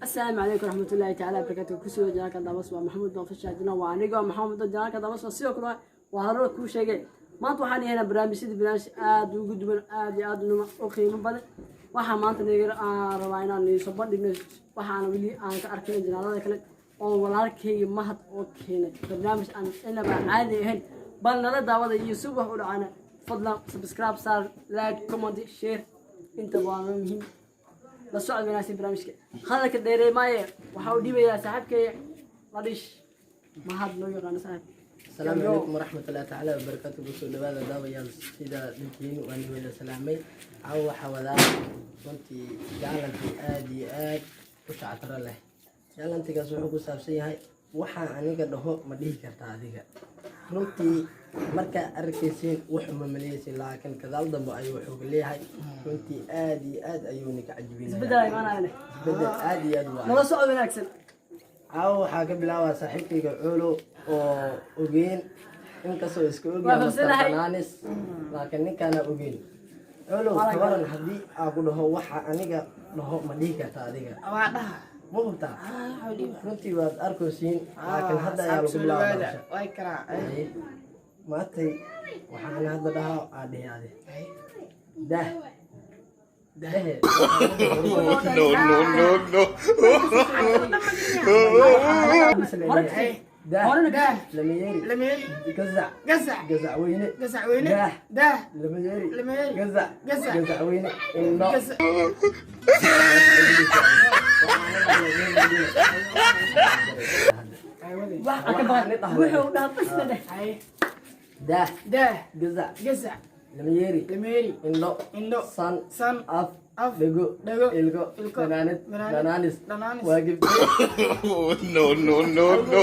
Asalaamu calaykum waraxmatullaahi tacaala wabarakaatu. Kusoo channelka Damas, waa Maxamuud Noofashaadina, waa anigoo Maxamuud. Channelka Damas sidoo kale waa harada kuu sheegay. Maanta waxaan yahaynaa barnaamijyada, barnaamij aada ugu duwan, aada iyo aada u qiimo badan. Waxaa maanta naga aan rabaa inaan iisoo bandhigno waxaana weli aan ka arkin channelada kale oo walaalkayga Mahad oo keenay barnaamij aan inaba caadi ahayn. Bal nala daawada iyo si wax u dhacana. Fadlan subscribe saar, like, comment, share, inta waa muhiim. La socod wanaagsan. Barnaamijka hadalka dheerey maaye, waxaa u dhiibayaa saaxiibkay Ladhish, Mahad loo yaqaano saaxiib. Asalaamu calaykum waraxmatullahi tacaala wabarakaatu. Kusoo dhawaada daawayaal, sida dhankiin waan wada salaamay. Caawa waxaa wadaa runtii challenge aada iyo aad u shactaro leh. Challengekaas wuxuu ku saabsan yahay waxaa aniga dhaho ma dhihi kartaa adiga. Runtii markaa arkaysiin wuxuu mamaleysin, laakiin kadaal dambe ayuu wuxuu leeyahay runtii aada iyo aad ayuu nika cajibinaya. Isbeddel imaanaya leh. Isbedel aada iyo aad waa. Nala socod wanaagsan. Caawa waxaa ka bilaabaa saaxiibkayga Culo oo ogeyn, inkastoo iska Waa ogyahay Master farsanahay. Banaanis, laakiin ninkaana ogeyn. Culo, kawaran haddii aa ku dhaho waxa aniga dhaho ma dhihi karta adiga? Waa dhaha. Ma hubtaa? Runtii waad arkaysiin, laakiin hadda ayaa lagu bilaabaa barasha. Way karaa. Haye. Maantay waxaan hadda dhahaa aa dhihi adi dah dahe. No, no, no, no. Dah. Horena. Lameyeeri. Lameeri. Gazac. Gazac. Gazac weyne. Gazac weyne. Daah. Daah. Lameyeeri. Lameyeeri. Gazac. Gazac. Gazac weyne, indho. Gazac. Wax ka baqan wuxuu dhaha bas dheh. Daah. Daah. Gazac. Gazac. Lameyeeri. Lameeri. Indho. Indho. San. San. Af. Af. Dhego. Dhego. Ilko. Ilko. Fanaanad. Fanaanad. Dhanaanis. Dhanaanis. Waa gibti. No, no, no, no.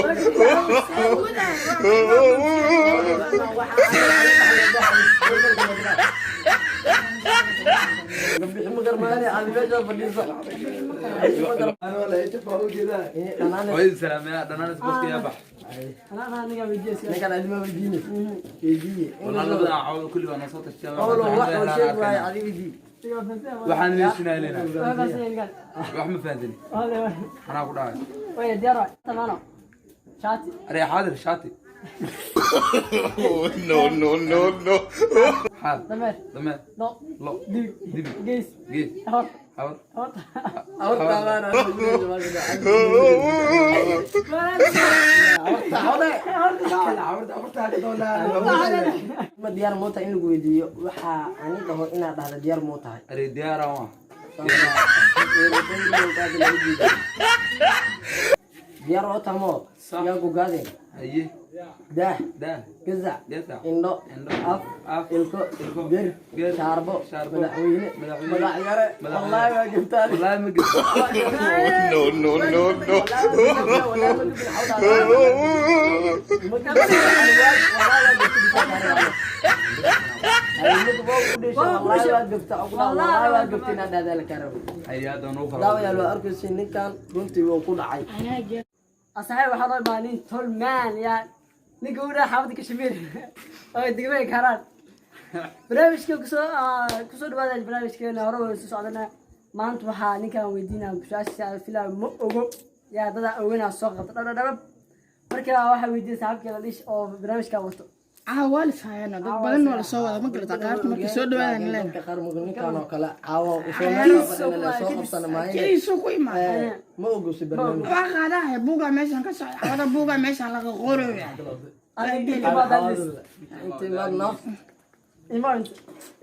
Gabdhixi ma garmaani aad meesha fadhiiso. Dhanaanis. Hooyadii salaamaya, dhanaanis boski yaa bax. Anaa aniga weydiiyay. Ninkan adima weydiine, weydiiye. Walaa labada cawda kulli baa noo soo tashtay. Qowlo wax uu sheeg waaye, adi weydii. Waxaan meeshinaa leena. Waa fahansan ninkan. Wax ma fahantin. Anaa ku dhahay. Way diyaar waay tamaano shaati. Aree xaadir shaati. No, no, no, no. Xaal. Dameer. Dameer. Lo. Lo. Dibi. Dibi. Gees. Gees. Hor. Habar. Horta. Awartaabaan. Ma diyaar moo tahay in lagu weydiiyo waxaa ani dhaho inaad dhahda? Diyaar moo tahay? Aree diyaara waa. Diyaar oo tahay moo yaa ku gaadeen? Haye. Daah. Daah. Gazac. Gazac. Indho. Indho. Af. Af. Ilko. Ilko. Ger. Ger. Shaarbo. Shaarbo. Madaxweyne. Madaxweyne. Madaxyare. Madaxyare. Wallaahi waa gabtaan. Wallaahi ma gabto. No, no, no, no. Haye, hadda noo kala. Daawayaal, waa arkaysi ninkan runtii wuu ku dhacay. Asaxib, waxaa loo imaa nin tolmaan yaa ninka u dhaha xaafadda Kashmiir oo degmada Karaan. Barnaamijka kusoo dhawaada. Barnaamijkeena hore wada soo socdana. Maanta waxaa ninkan weydiinaa su-aasha filaa ma ogo yaa dadaa oganaa soo qabta dhadhadhabab. Marka waxaa weydiiyay saaxiibkeena Dhish oo barnaamijka wato. Caawa waa lishaayana, dad badan waa lasoo wada ma garata qaarta markay soo dhawaadaan leen. Dadka qaar mugu ninkan oo kale caawa usoo meesha soo qabsana maayo. Keligiisuu ku imaada. Ma ogo si barnaamij. Waa qaadaha buugaa meeshan ka socda, cawada buugaa meeshan laga qoraya. Intii marno. Imaan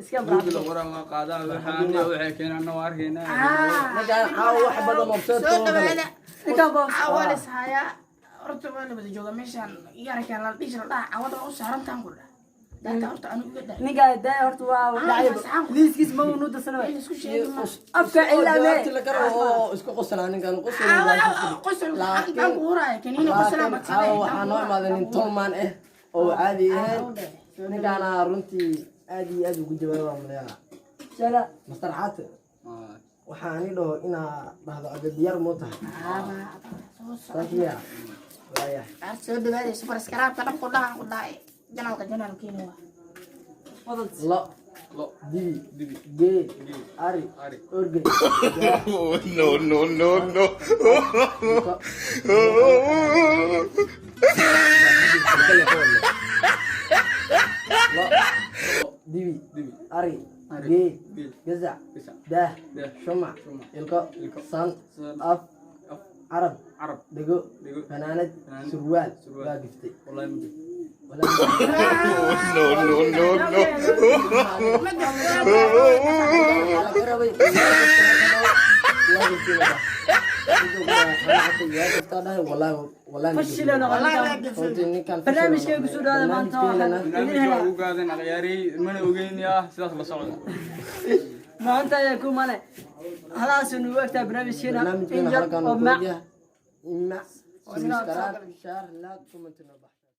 iska Buugga la baraxdo. qoraa waa qaadaa, waxaan waxay keenaan waa arkaynaa. Ninkan caawa wax badan Soo obseed oo kale. dhawaada. Ninkan baa Caawa waa lishayaa horta, waa la wada jooga meeshan. Yarkaan la dhishi la dhaha cawada waa u saarantaan ku dhaha daata horta anigu iga dhahay. Ninka daa horta waa dhacay liiskiis ma uu nuudarsana. In isku sheegi ma Afka ilaa mee. Jawaabti la karo oo isku qoslaa ninkan qosol. Qosol intaan ku huraya kaniina qoslaa. Laakiin caawa waxaa noo imaaday nin tolmaan ah oo caadi ahayn. Ninkaana runtii aad iyo aad ugu jawaaba maleeyaa. Shala. Master Xaate, waxaa ani dhaho inaa dhahdo ada diyaar moo tahay? Saas miya? Waaya. Soo dhawaada, subscribe-ka dhab ku dhaha, ku dhahay channelka channelkiina waa. Wadad. Lo. Lo. Dibi. Dibi. Geel. Geel. Ari. Ari. Orge. No, no, no, no. Ilko. Lo. Dibi. Dibi. Ari. Ari. Geel. Geel. Gazac. Gazac. Daah. Daah. Shumac. Shumac. Ilko. Ilko. San. San. Af. Af. Carab. Carab. Dhego. Dhego. Fanaanad. Fanaanad. Surwaal. Surwaal. Waa giftay. Wallahi ma gafin. No, no, no, no. Fashil noqon. Barnaamijkeena ku soo dhawaada maanta waxaan idin Barnaamijka helaa. waa ugu gaadeen akhyaarey, mana ogeyn yaa sidaas la socda. Maanta ayaa ku male halaas nugu egtaa barnaamijkeena in yar oo mac. Subscribe, share, like, comment.